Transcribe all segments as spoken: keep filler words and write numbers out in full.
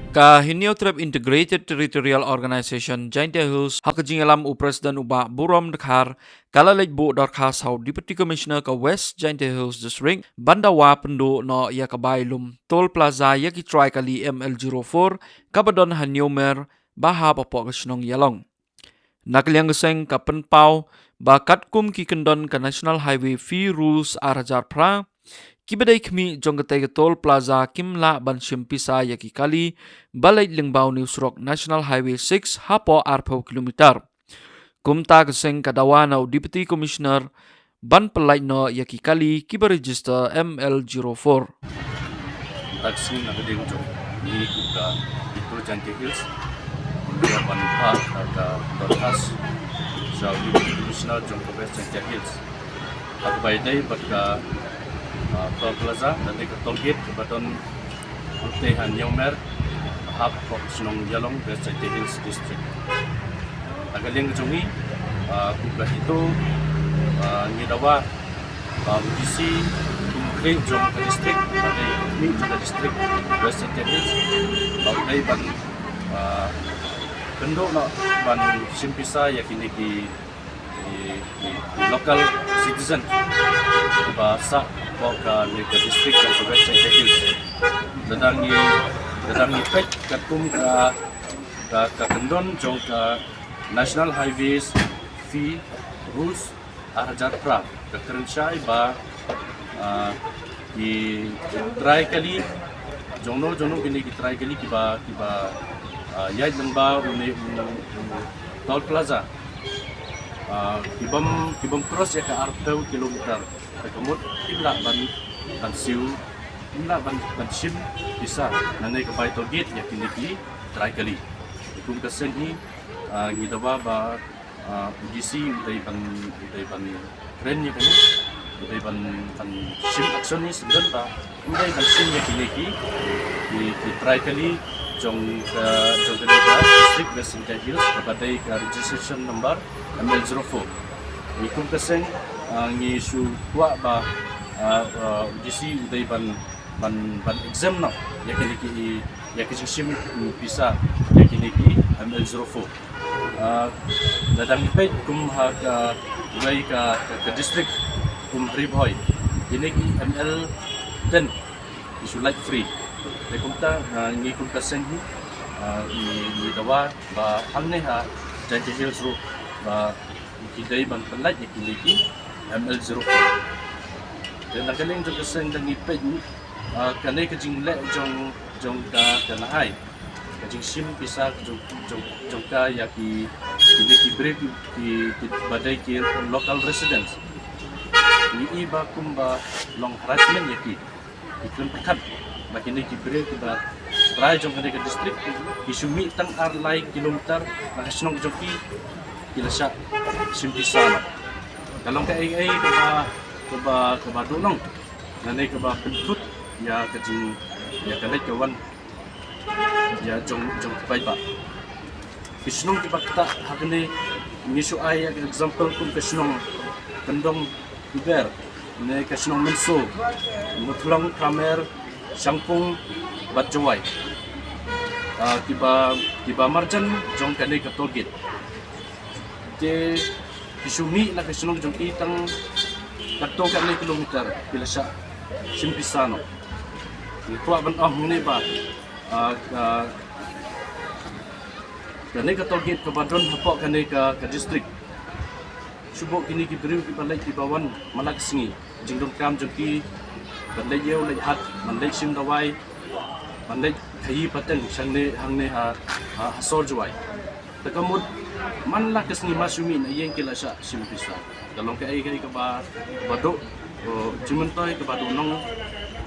Ka Hynñiewtrep Integrated Territorial Organization Jaintia Hills, ha ka jingïalam u President u Bah Burom Dkhar, ka la leit buh dorkhas ha u Deputy Commissioner ka West Jaintia Hills District ban dawa pynduh noh ïa ka bai lum Toll Plaza ïa ki trai kali M L zero four kaba don ha Hynñiewmer ba hap hapoh ka shnong Ïalong. Na ka liang ka seng ka pynpaw ba katkum ki kyndon ka National Highway Fee Rules ar hajar phra, kiba dei khmih jong katei ka Toll Plaza kim lah ban shim pisa ïa ki kali ba leit lyngba une u surok National Highway six hapoh arphew kilometer. Kumta ka seng ka dawa na u Deputy Commissioner ban pyllait noh ïa ki kali kiba register M L zero four. Taxi na ka ding jong ni kuka itu Jaintia Hills. Dia ban pa ka dorkhas sa u Deputy Commissioner jong ka West Jaintia Hills. Aku bai dei bad ka, ah, Toll Plaza, dan ka toll gate ka baton Ute ha Hynñiewmer, hap hapoh shnong Ïalong, West Jaintia Hills District. Na ka liang jong ngi, ah, kuka itu, ah, ngi dawa, ah, u D C, u khlieh jong ka district, ba dei khlieh jong ka district West Jaintia Hills, ba u dei ban, ah, pynduh noh ban shim pisa ïa kine ki ki, ki, ki local citizen ba sah hapoh kane ka district jong ka West Jaintia Hills. Lada ngi, lada ngi peit katkum ka, ka, ka kyndon jong ka National Highways Fee Rules ar hajar phra, ka kren shai ba, ah, ki trai kali, jongno, jongno kine ki trai kali kiba, kiba, ah, ïaid lyngba une u, u Toll Plaza. Ah, ki bym, ki bym cross ïa ka arphew kilometer. Te ka mut kim lah ban, ban siew, kim lah ban, ban shim pisa na kane ka bai toll gate ïa kine ki trai kali. Kum ka seng hi, ah, ngi dawa ba, ah, u D C u dei ban, u dei ban kren ïa kane, u dei ban, ban shim action hi syndon ba u dei ban shim ïa kine ki, ki, ki trai kali jong ka, jong kane ka district West Jaintia Hills kaba dei ka registration number M L zero four. Ngi kum ka seng, ah, ngi shu kwah ba, ah, ah, u D C u dei ban, ban, ban exempt noh ïa kine ki, ïa ki jingshim, mm, pisa ïa kine ki M L zero four. Ah, lada ngi peit kum ha kawei ka, ka, ka district kum Ri Bhoi, kine ki M L ten ki shu lait free. Te kumta, ah, ngi kum ka seng hi, ah, ngi, ngi dawa ba hangne ha Jaintia Hills ruh ba ki dei ban pyllait ïa kine ki M L zero four. Te na ka liang jong ka seng da ngi peit, ah, kane ka jingleh jong, jong ka, ka Nahai, ka jingshim pisa ka jong, jong, jong ka ïa ki, kine ki briew ki, ki, kiba dei ki local residents. Ngi i ba kumba long harassment ïa ki. Ki kren pyrkhat ba kine ki briew kiba trai jong kane ka district ki shu mih tang ar lai kilometer na ka shnong jong ki, ki la shah shim pisa noh. Ka long kaei kaei kaba, kaba, kaba dohnud lane kaba pynthut ïa ka jing, ïa ka leit ka wan ïa jong, jong ki paidbah. Ki shnong kiba ktah ha kane ngi shu ai ïa ka example kum ka shnong Kyndong Tuber, ne ka shnong Mynso, Muthlong, Pramer, Shangpung bad Jowai. Ah, kiba, kiba marjan jong kane ka toll gate. Te ki shu mih na ka shnong jong ki tang katto katne kilometer, ki la shah shim pisa noh. Ngi kwah ban ong hangne ba, ah, ah, kane ka toll gate kaba don hapoh kane ka, ka district. Shu buh kine ki briew kiba leit kiba wan man la ka sngi. Jingdonkam jong ki ban leit ïew leit hat, ban leit shim dawai, ban leit khaïi pateng shangne hangne ha, ha, ha sor Jowai. Te ka mut man la ka sngi ma shu mih na ïing ki la shah shim pisa. Ka long kaei kaei kaba, kaba doh, oh, jingmyntoi kaba dohnud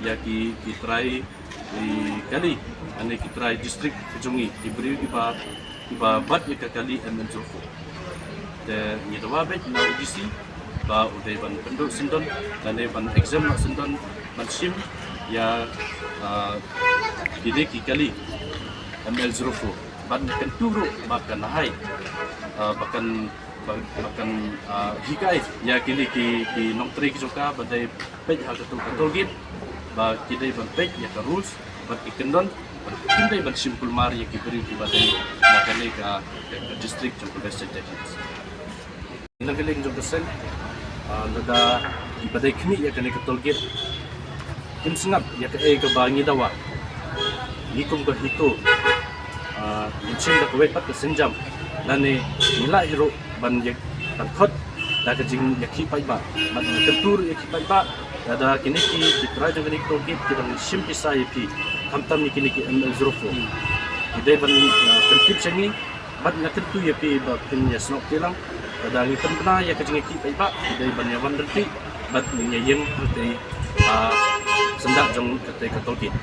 ïa ki, ki trai, ki kali, ane ki trai district ka jong ngi, ki briew kiba, kiba bat ïa ka kali M L zero four. Te ngi dawa beit na u D C ba u dei ban pynduh syndon, lane ban exempt noh syndon ban shim ïa, ah, kine ki kali M L zero four. Ban kyntu ruh ba kan hai, ah, ba kan, ba, ba kan, ah, hikai ïa kine ki, ki nongtrei ki jong ka ba dei peit ha ka toll, ka toll gate, ba ki dei ban peit ïa ka rules bad ki kyndon Kim dei ban shim kulmar ïa ki briew kiba dei na kane ka, ka, ka district jong ka West Jaintia Hills. Na ka liang jong ka seng, ah, lada kiba dei khmih ïa kane ka toll gate kim sngap ïa kaei kaba ngi dawa, ngi kum ka HITO, ah, ngin shim da kawei pat ka sienjam lane ngi lah hi ruh ban ïa, ban khot da ka jingïakhih paidbah, ban kyntu ruh ïa ki paidbah. Lada kine ki, ki trai jong kane ka toll gate ki dang shim pisa ïa phi, khamtam ïa kine ki M L zero four, ki dei ban, ah, pyntip sha ngi bad nga kyntu ïa phi ba phin ïa snoh kti lang. Lada ngi pynbna ïa ka jingïakhih paidbah, ki dei ban ïa wan ryntih bad ngin ïa ïeng hangtei, ah, syndah jong katei ka toll gate.